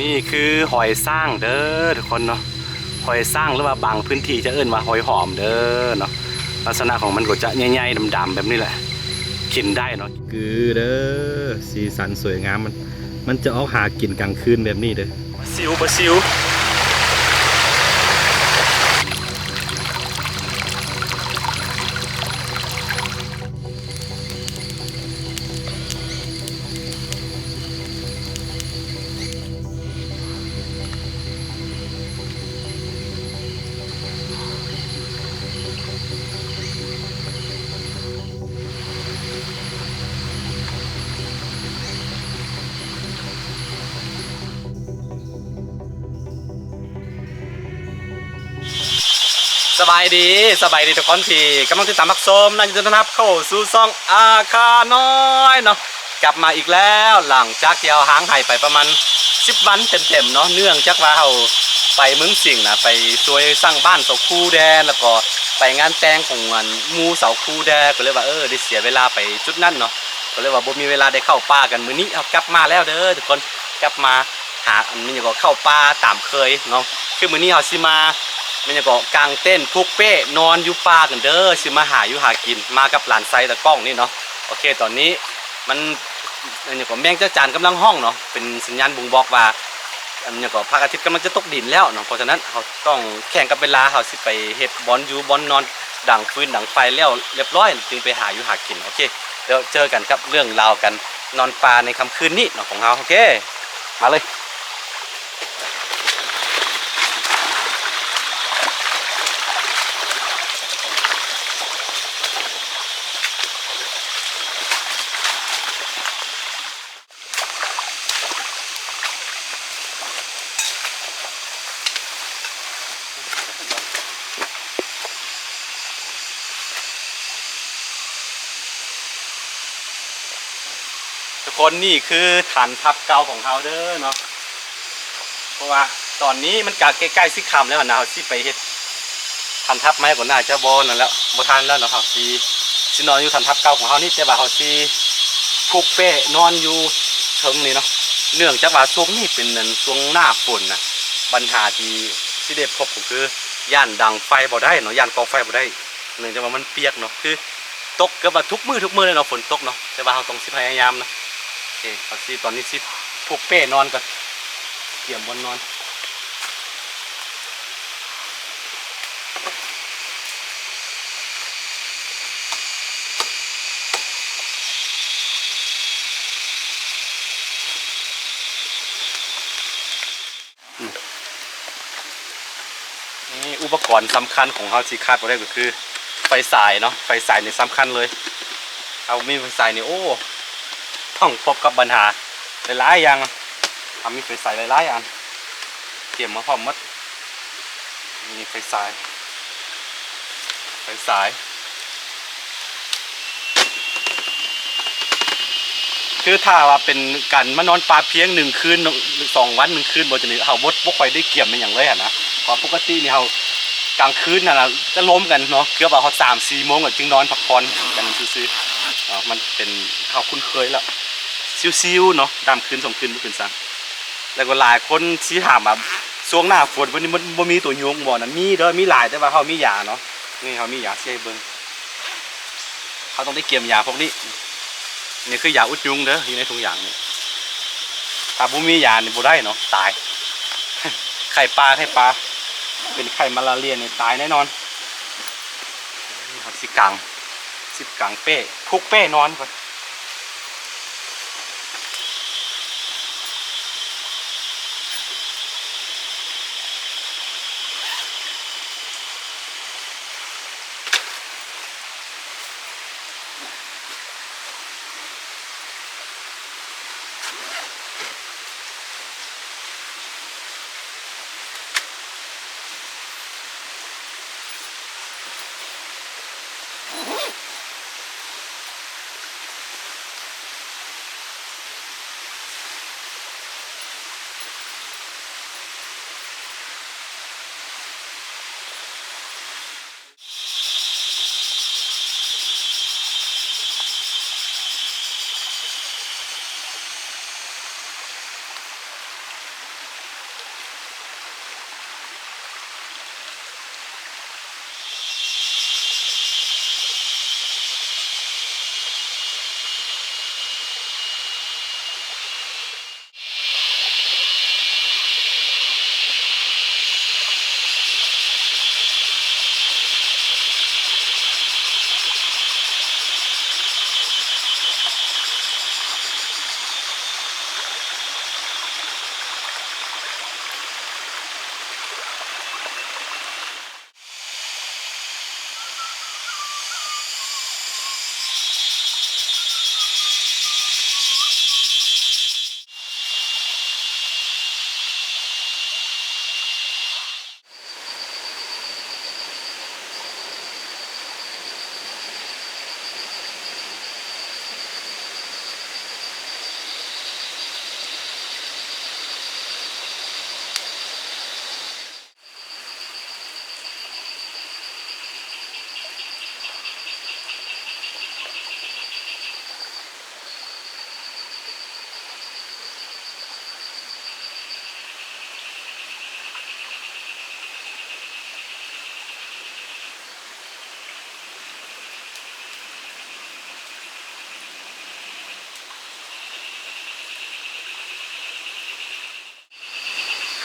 ນີ້ຄືຫອຍຊ້າງເດີທຸກຄົນເນາະ, ຫອຍຊ້າງ ຫຼືວ່າບາງພື້ນທີ່ຈະເອີ້ນວ່າຫອຍຫອມເດີເນາະ. ລັກສະນະຂອງມັນກໍຈະໃຫຍ່ໆ ດຳໆ ແບບນີ້ແຫຼະ, ກິນໄດ້ເນາະ. ຄືເດີ ສີສັນສວຍງາມ ມັນ ມັນຈະອອກຫາກິນກາງຄືນແບບນີ້ເດີ. ປາຊິວ ປາຊິວ. ສະບາຍດີ ສະບາຍດີທຸກຄົນທີ່ກຳລັງຕິດຕາມຮັບຊົມນະ, ຍິນດີຕ້ອນຮັບເຂົ້າສູ່ຊ່ອງອາຄານ້ອຍເນາະ. ກັບມາອີກແລ້ວ ຫຼັງຈາກທີ່ເຮົາຫ່າງຫາຍໄປປະມານສິບວັນເຕັມໆເນາະ, ເນື່ອງຈາກວ່າເຮົາໄປເມືອງສິງນະ ໄປຊ່ວຍສ້າງບ້ານສາວຄູແດ່ ແລ້ວກໍໄປງານແຕ່ງຂອງອັນໝູ່ສາວຄູແດ່ ກໍເລີຍວ່າ ເອີ ໄດ້ເສຍເວລາໄປຈຸດນັ້ນເນາະ, ກໍເລີຍວ່າບໍ່ມີເວລາໄດ້ເຂົ້າປ່າກັນ. ມື້ນີ້ເຮົາກັບມາແລ້ວເດີທຸກຄົນ, ກັບມາ ຫາ ແມ່ນຫຍັງກໍ ເຂົ້າປ່າຕາມເຄີຍເນາະ. ຄືມື້ນີ້ເຮົາຊິມາ ແມ່ນຫຍັງກໍ ກາງເຕັນ ຜູກເປ້ ນອນຢູ່ປ່າກັນເດີ, ຊິມາຫາຢູ່ຫາກິນ ມາກັບຫຼານຊາຍຕາກ້ອງນີ້ເນາະ. ໂອເຄ ຕອນນີ້ມັນ ແມ່ນຫຍັງກໍ ແມງຈາຈານກຳລັງຮ້ອງເນາະ, ເປັນສັນຍານບົ່ງບອກວ່າ ແມ່ນຫຍັງກໍ ພະອາທິດກຳລັງຈະຕົກດິນແລ້ວເນາະ. ເພາະສະນັ້ນເຮົາຕ້ອງແຂ່ງກັບເວລາ, ເຮົາຊິໄປເຮັດບ່ອນຢູ່ບ່ອນນອນ ດັງຟືນດັງໄຟແລ້ວລຽບຮ້ອຍ ຈຶ່ງໄປຫາຢູ່ຫາກິນ. ໂອເຄ ດຽວເຈີກັນກັບເລື່ອງລາວການນອນປ່າໃນຄ່ຳຄືນນີ້ເນາະ ຂອງເຮົາ. ໂອເຄ ມາເລີຍ. ທຸກຄົນ ນີ້ຄືຖານທັບເກົ່າຂອງເຮົາເດີເນາະ, ເພາະວ່າຕອນນີ້ມັນກະໃກ້ໆຊິຄ່ຳແລ້ວນະ, ເຮົາຊິໄປເຮັດຖານທັບໃໝ່ກໍໜ້າຈະບໍ່ນັ້ນແລ້ວ ບໍ່ທັນແລ້ວເນາະ. ເຮົາຊິ ຊິນອນຢູ່ຖານທັບເກົ່າຂອງເຮົານີ້, ແຕ່ວ່າເຮົາຊິຜູກເປ້ນອນຢູ່ເທິງນີ້ເນາະ, ເນື່ອງຈາກວ່າຊ່ວງນີ້ເປັນອັນຊ່ວງໜ້າຝົນນະ, ບັນຫາທີ່ ທີ່ໄດ້ພົບກໍຄືຢ້ານດັງໄຟບໍ່ໄດ້ເນາະ, ຢ້ານກໍ່ໄຟບໍ່ໄດ້ ເນື່ອງຈາກວ່າມັນປຽກເນາະ. ຄືຕົກເກືອບວ່າທຸກມື້ ທຸກມື້ເລີຍເນາະ, ຝົນຕົກເນາະ, ແຕ່ວ່າເຮົາຕ້ອງຊິພະຍາຍາມເນາະ. ໂອເຄ ເຮົາຊິ ຕອນນີ້ຊິຜູກເປ້ນອນກ່ອນ, ກຽມບ່ອນນອນ. ນີ້ ອຸປະກອນສຳຄັນຂອງເຮົາທີ່ຂາດບໍ່ໄດ້ກໍຄືໄຟສາຍເນາະ, ໄຟສາຍນີ້ສຳຄັນເລີຍ. ເຮົາບໍ່ມີໄຟສາຍນີ້ ໂອ້ ຕ້ອງພົບກັບບັນຫາຫຼາຍໆຢ່າງ. ເຮົາມີໄຟສາຍຫຼາຍໆອັນ ກຽມມາພ້ອມໝົດ. ນີ້ໄຟສາຍ ໄຟສາຍ ຄືຖ້າວ່າເປັນການມານອນປ່າພຽງໜຶ່ງຄືນ ສອງວັນໜຶ່ງຄືນບໍ່ ຈັ່ງນີ້ ເຮົາບໍ່ ບໍ່ຄ່ອຍໄດ້ກຽມອີ່ຫຍັງເລີຍຫັ້ນນະ. ເພາະປົກກະຕິນີ້ເຮົາກາງຄືນຫັ້ນນະ ຈະລົມກັນເນາະ, ເກືອບວ່າຮອດສາມສີ່ໂມງກໍຈຶ່ງນອນພັກຜ່ອນກັນຊື່ໆ. ເອີ ມັນເປັນ ເຮົາຄຸ້ນເຄີຍແລ້ວ ຊິວໆເນາະ, ຕາມຄືນສອງຄືນບໍ່ເປັນຫຍັງ. ແລ້ວກໍຫຼາຍຄົນຊິຖາມວ່າ ຊ່ວງໜ້າຝົນແບບນີ້ມັນບໍ່ມີຕົວຍຸງບໍ່ນັ້ນ? ມີເດີ ມີຫຼາຍ ແຕ່ວ່າເຮົາມີຢາເນາະ, ນີ້ເຮົາມີຢາ ຊິໃຫ້ເບິ່ງ. ເຮົາຕ້ອງໄດ້ກຽມຢາພວກນີ້. ນີ້ຄືຢາອຸດຍຸງເດີ ຢູ່ໃນຖົງຢາງນີ້. ຖ້າບໍ່ມີຢານີ້ບໍ່ໄດ້ເນາະ, ຕາຍ. ໄຂ້ປ່າ ໄຂ້ປ່າ ເປັນໄຂ້ມາລາເຣຍນີ້ ຕາຍແນ່ນອນ. ເຮົາຊິກາງ ຊິກາງເປ້ ຜູກເປ້ນອນກ່ອນ.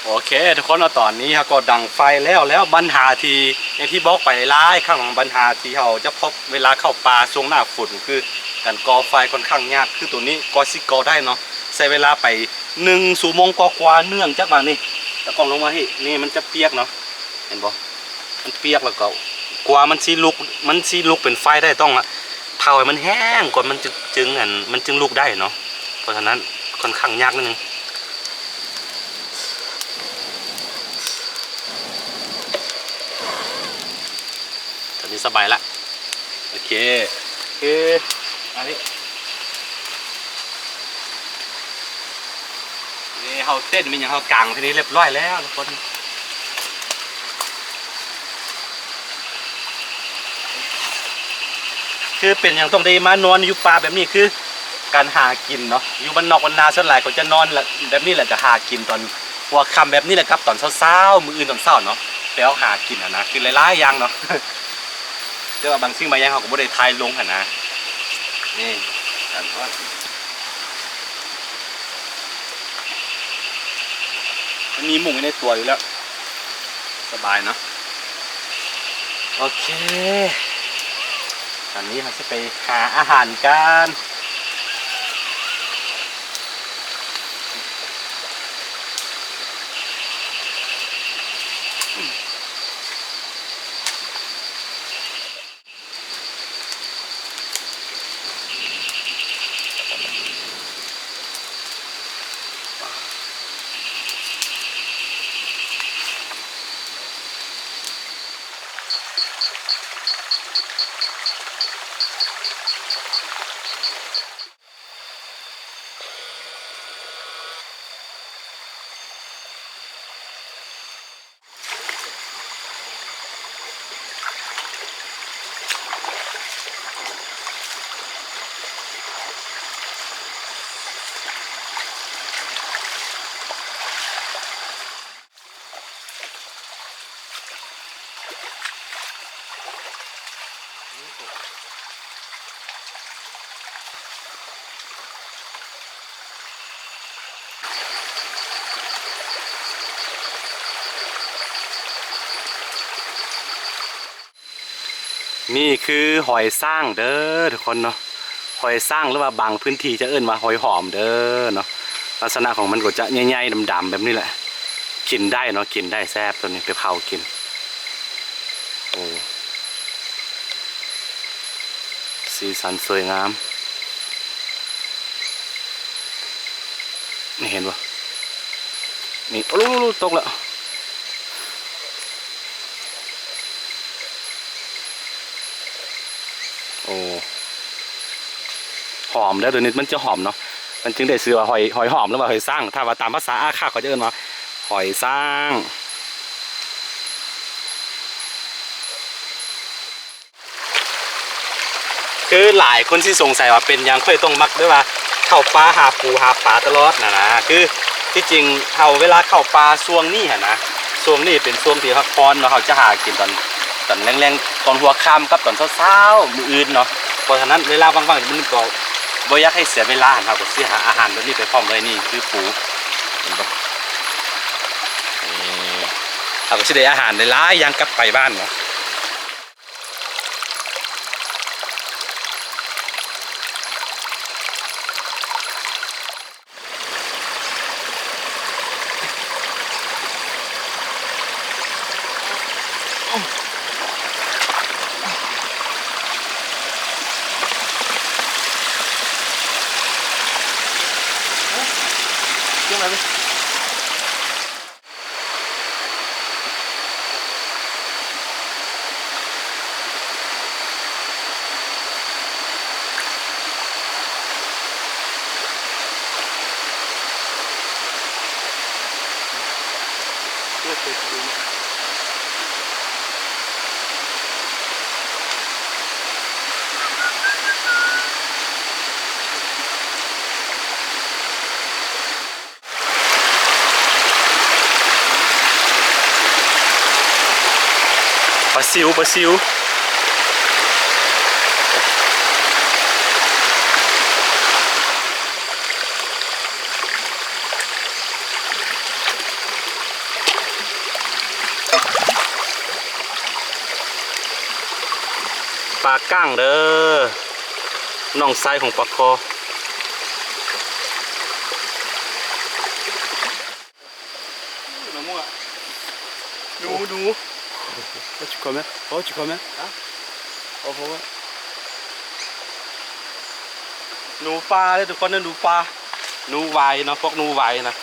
ໂອເຄທຸກຄົນເນາະ ຕອນນີ້ເຮົາກໍດັງໄຟແລ້ວ ແລ້ວບັນຫາທີ່ ຢ່າງທີ່ບອກໄປຫຼາຍຄັ້ງ ບັນຫາທີ່ເຮົາຈະພົບເວລາເຂົ້າປ່າຊ່ວງໜ້າຝົນ ຄືການກໍ່ໄຟຄ່ອນຂ້າງຍາກ ຄືໂຕນີ້ກວ່າຊິກໍ່ໄດ້ເນາະ ໃຊ້ເວລາໄປໜຶ່ງຊົ່ວໂມງກວ່າໆ ເນື່ອງຈາກວ່ານີ້ ຕາກ້ອງລົງມາພີ້ ນີ້ມັນຈະປຽກເນາະ ເຫັນບໍ່? ມັນປຽກ ແລ້ວກໍກວ່າມັນຊິລຸກ ມັນຊິລຸກເປັນໄຟໄດ້ ຕ້ອງເຜົາໃຫ້ມັນແຫ້ງກ່ອນ ມັນຈຶ່ງ ຈຶ່ງ ອັນ ມັນຈຶ່ງລຸກໄດ້ເນາະ ເພາະສະນັ້ນຄ່ອນຂ້າງຍາກໜ້ອຍໜຶ່ງ. ຕອນນີ້ສະບາຍລະ ໂອເຄ ຄືອັນນີ້ ນີ້ເຮົາເຕັນມີຫຍັງເຮົາກາງທີ່ນີ້ຮຽບຮ້ອຍແລ້ວທຸກຄົນ ຄືເປັນຫຍັງຕ້ອງໄດ້ມານອນຢູ່ປ່າແບບນີ້ ຄືການຫາກິນເນາະ ຢູ່ບ້ານນອກບ້ານນາສ່ວນຫຼາຍເຂົາຈະນອນແບບນີ້ແຫຼະ ຈະຫາກິນຕອນຫົວຄ່ຳແບບນີ້ແຫຼະ ກັບຕອນເຊົ້າໆ ມື້ອື່ນຕອນເຊົ້າເນາະ ໄປອອກຫາກິນຫັ້ນນະ ຄືຫຼາຍໆຢ່າງເນາະ ແຕ່ວ່າບາງສິ່ງບາງຢ່າງເຮົາກໍບໍ່ໄດ້ຖ່າຍລົງຫັ້ນນະ ນີ້ ມັນມີມຸ້ງຢູ່ໃນຕົວຢູ່ແລ້ວ ສະບາຍເນາະ ໂອເຄ ຕອນນີ້ເຮົາຊິໄປຫາອາຫານກັນ. ນີ້ຄືຫອຍຊ້າງເດີທຸກຄົນເນາະ ຫອຍຊ້າງ ຫຼືວ່າບາງພື້ນທີ່ຈະເອີ້ນວ່າຫອຍຫອມເດີເນາະ ລັກສະນະຂອງມັນກໍຈະໃຫຍ່ໆ ດຳໆ ແບບນີ້ແຫຼະ ກິນໄດ້ເນາະ ກິນໄດ້ ແຊບ ໂຕນີ້ໄປເຜົາກິນ ໂອ້ ສີສັນສວຍງາມ ນີ້ເຫັນບໍ່? ນີ້ ໂອ້ ໂອ້ ຕົກແລ້ວ ໂອ້ ຫອມເດີ ໂຕນີ້ມັນຈະຫອມເນາະ ມັນຈຶ່ງໄດ້ຊື່ວ່າຫອຍ ຫອຍຫອມ ຫຼືວ່າຫອຍຊ້າງ ຖ້າວ່າຕາມພາສາອາຂ້າເຂົາຈະເອີ້ນວ່າຫອຍຊ້າງ. ຄືຫຼາຍຄົນຊິສົງໄສວ່າເປັນຫຍັງຂ້ອຍຕ້ອງມັກແບບວ່າເຂົ້າປ່າຫາປູຫາປາຕະຫຼອດຫັ້ນນະ ຄືທີ່ຈິງເຮົາເວລາເຂົ້າປ່າຊ່ວງນີ້ຫັ້ນນະ ຊ່ວງນີ້ເປັນຊ່ວງທີ່ພັກຜ່ອນເນາະ ເຮົາຈະຫາກິນຕອນ ຕອນແລງໆ ຕອນຫົວຄ່ຳກັບຕອນເຊົ້າໆ ມື້ອື່ນເນາະ ເພາະສະນັ້ນເວລາວ່າງໆ ມັນກໍບໍ່ຢາກໃຫ້ເສຍເວລາ ເຮົາກໍຊິຫາອາຫານແບບນີ້ໄປພ້ອມເລີຍ ນີ້ຄືປູ ເຫັນບໍ່ ນີ້ ເຮົາກໍຊິໄດ້ອາຫານຫຼາຍໆຢ່າງກັບໄປບ້ານເນາະ. ປາຊິວ ປາຊິວ. ໂ ປາກ້າງເດີ ນ້ອງຊາຍຂອງປາຄໍ. ໜູ ໜູ What you call, man? What you call, man? ຮະ? ໂອ້ໂຫ ໜູປ່າເດີທຸກຄົນເດີ ໜູປ່າ ໜູຫວາຍເນາະ ພວກໜູຫວາຍນະ.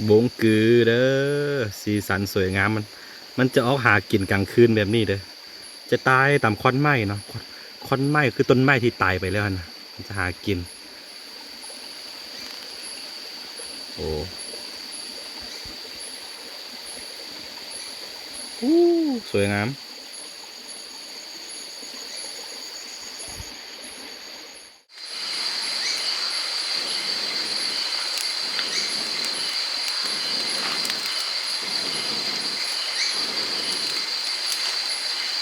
ບົງກືເດີ ສີສັນສວຍງາມ ມັນ ມັນຈະອອກຫາກິນກາງຄືນແບບນີ້ເດີ ຈະຕາຍຕາມຂອນໄມ້ເນາະ ຂອນ ຂອນໄມ້ຄືຕົ້ນໄມ້ທີ່ຕາຍໄປແລ້ວຫັ້ນນະ ມັນຈະຫາກິນ. ໂອ້ ໂອ້ ສວຍງາມ.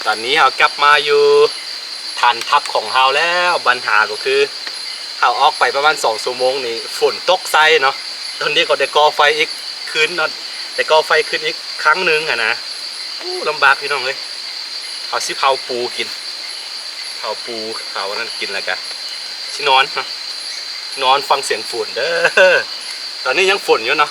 ຕອນນີ້ເຮົາກັບມາຢູ່ຖານທັບຂອງເຮົາແລ້ວ. ບັນຫາກໍຄືເຮົາອອກໄປປະມານສອງຊົ່ວໂມງນີ້ ຝົນຕົກໃສ່ເນາະ. ຕອນນີ້ກໍໄດ້ກໍ່ໄຟອີກຄືນເນາະ ໄດ້ກໍ່ໄຟຂຶ້ນອີກຄັ້ງໜຶ່ງຫັ້ນນະ. ໂອ້ ລຳບາກພີ່ນ້ອງເອີຍ. ເຮົາຊິເຜົາປູກິນ ເຜົາປູ ເຜົາອັນນັ້ນກິນ ແລ້ວກະຊິນອນເນາະ ນອນຟັງສຽງຝົນເດີ. ຕອນນີ້ຍັງຝົນຢູ່ເນາະ.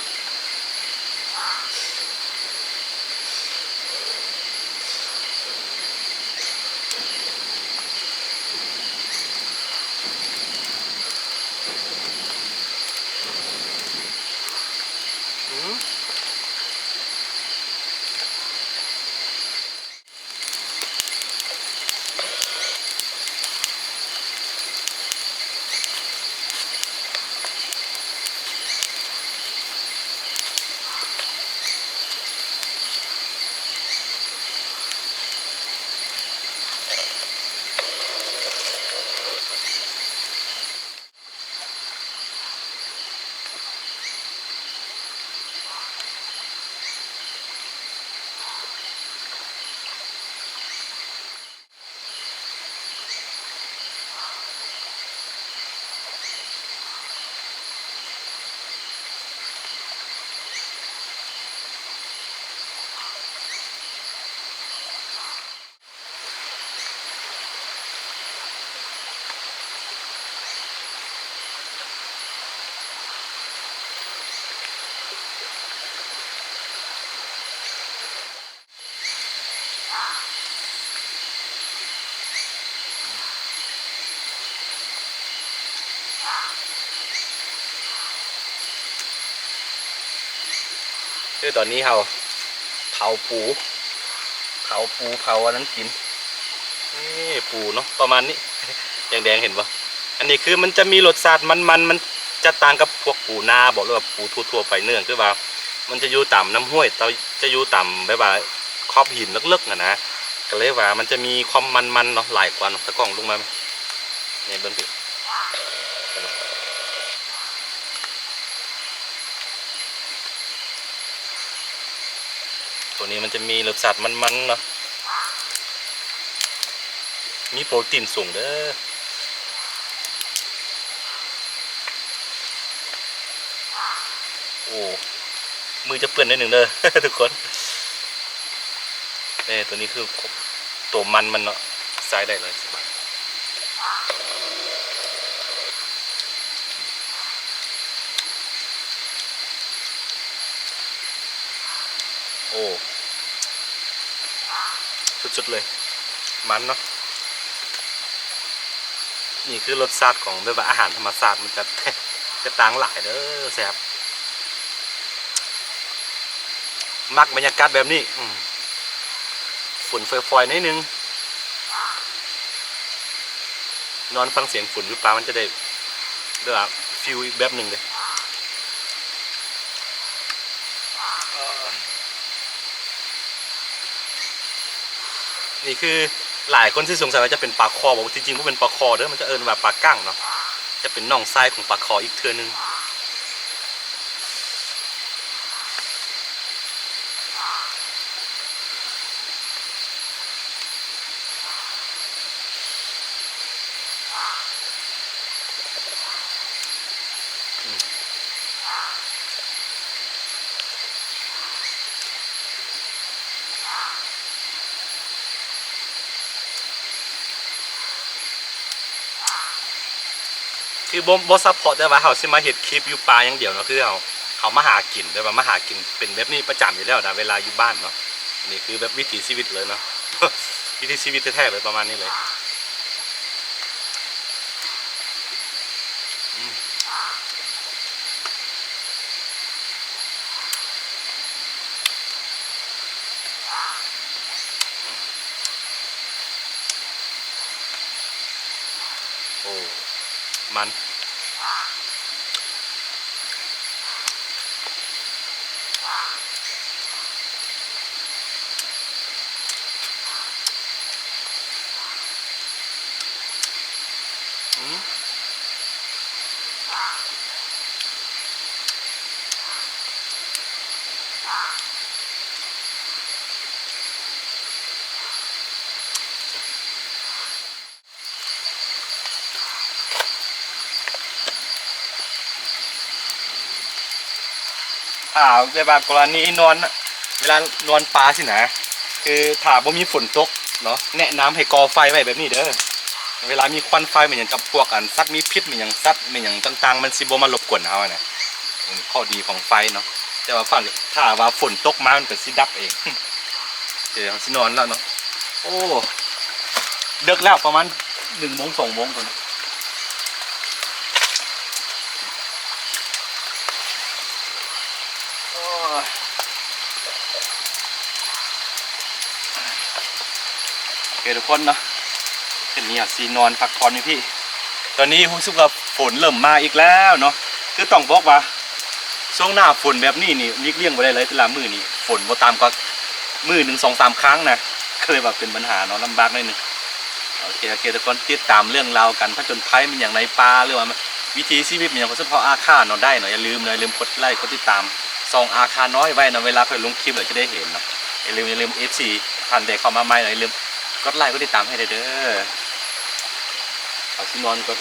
ຄືຕອນນີ້ເຮົາເຜົາປູ ເຜົາປູເຜົາອັນນັ້ນກິນ. ນີ້ປູເນາະ ປະມານນີ້ ແດງໆ ເຫັນບໍ່? ອັນນີ້ຄືມັນຈະມີລົດຊາດມັນໆ ມັນຈະຕ່າງກັບພວກປູນາບໍ ຫຼືວ່າປູທົ່ວໆ ໄປ ເນື່ອງຄືວ່າມັນຈະຢູ່ຕາມນ້ຳຫ້ວຍ ຈະຢູ່ຕາມແບບວ່າຂອບຫີນເລິກໆ ຫັ້ນນະ ກໍເລີຍວ່າມັນຈະມີຄວາມມັນໆ ເນາະ ຫຼາຍກວ່າເນາະ. ຕາກ້ອງລົງມາ ນີ້ເບິ່ງພີ້ ເຫັນບໍ່? ໂຕນີ້ມັນຈະມີລົດຊາດມັນໆ ເນາະ ມີໂປຣຕີນສູງເດີ. ໂອ້ ມືຈະເປື້ອນໜ້ອຍໜຶ່ງເດີທຸກຄົນ. ເອີ ໂຕນີ້ຄືໂຕມັນມັນເນາະ ໃຊ້ໄດ້ເລີຍສະບາຍ. ໂອ້ ສຸດໆ ເລີຍ ມັນເນາະ. ນີ້ຄືລົດຊາດຂອງແບບວ່າອາຫານທຳມະຊາດ ມັນຈະ ຈະຕ່າງຫຼາຍເດີ້ ແຊບ. ມັກບັນຍາກາດແບບນີ້ ອືມ ຝົນຝອຍໆໜ້ອຍໜຶ່ງ ນອນຟັງສຽງຝົນຢູ່ປ່າ ມັນຈະໄດ້ ແບບວ່າຟີລອີກແບບໜຶ່ງເດ້. ນີ້ຄືຫຼາຍຄົນຊິສົງໄສວ່າຈະເປັນປາຄໍ່ບໍ່? ທີ່ຈິງບໍ່ແມ່ນປາຄໍ່ເດີ້ ມັນຈະເອີ້ນວ່າປາກ້າງເນາະ ຈະເປັນນ້ອງຊາຍຂອງປາຄໍ່ອີກເທື່ອໜຶ່ງ. ຄືບໍ່ ບໍ່ສະເພາະແຕ່ວ່າເຮົາຊິມາເຮັດຄລິບຢູ່ປ່າຢ່າງດຽວເນາະ ຄືເຮົາ ເຮົາມາຫາກິນ ແບບວ່າມາຫາກິນເປັນແບບນີ້ປະຈຳຢູ່ແລ້ວນະ ເວລາຢູ່ບ້ານເນາະ. ອັນນີ້ຄືແບບວິຖີຊີວິດເລີຍເນາະ ວິຖີຊີວິດແທ້ໆເລີຍ ປະມານນີ້ເລີຍ. ໂອ້ ມັນ ອືມ ຖ້າແບບວ່າກໍລະນີນອນ ເວລານອນປ່າຊີ້ນະ ຄືຖ້າບໍ່ມີຝົນຕົກເນາະ ແນະນຳໃຫ້ກໍ່ໄຟໄວ້ແບບນີ້ເດີ້. ເວລາມີຄວັນໄຟແມ່ນຫຍັງກັບພວກອັນສັດມີພິດແມ່ນຫຍັງ ສັດແມ່ນຫຍັງຕ່າງໆ ມັນຊິບໍ່ມາລົບກວນເຮົານະ. ເປັນຂໍ້ດີຂອງໄຟເນາະ ແຕ່ວ່າ ຖ້າວ່າຝົນຕົກມາມັນກໍຊິດັບເອງ. ເອີ ເຮົາຊິນອນແລ້ວເນາະ. ໂອ້ ເດິກແລ້ວ ປະມານໜຶ່ງໂມງ ສອງໂມງພຸ້ນ. ໂອ້ຍ ໂອເຄທຸກຄົນເນາະ ຄືນນີ້ເຮົາຊິນອນພັກຜ່ອນຢູ່ພີ້. ຕອນນີ້ຮູ້ສຶກວ່າຝົນເລີ່ມມາອີກແລ້ວເນາະ. ຄືຕ້ອງບອກວ່າ ຊ່ວງໜ້າຝົນແບບນີ້ນີ້ ຫຼີກລ່ຽງບໍ່ໄດ້ເລີຍ ແຕ່ລະມື້ນີ້ຝົນບໍ່ຕ່ຳກວ່າມື້ໜຶ່ງສອງສາມຄັ້ງນະ ກໍເລີຍວ່າເປັນບັນຫາເນາະ ລຳບາກໜ້ອຍໜຶ່ງ. ໂອເຄ ໂອເຄ ທຸກຄົນ ຕິດຕາມເລື່ອງລາວການຜະຈົນໄພແມ່ນຫຍັງໃນປ່າ ຫຼືວ່າວິຖີຊີວິດແມ່ນຫຍັງຂອງຊົນເຜົ່າອາຄາເນາະ ໄດ້ເນາະ. ຢ່າລືມເນາະ ຢ່າລືມກົດໄລກົດຕິດຕາມຊ່ອງອາຄານ້ອຍໄວ້ເນາະ ເວລາຂ້ອຍລົງຄລິບແລ້ວຈະໄດ້ເຫັນເນາະ. ຢ່າລືມ ຢ່າລືມ ເອັຟຊີ ທ່ານໃດເຂົ້າມາໃໝ່ເນາະ ຢ່າລືມກົດໄລກົດຕິດຕາມໃຫ້ແດ່ເດີ້. ເຮົາຊິນອນກ່ອນ.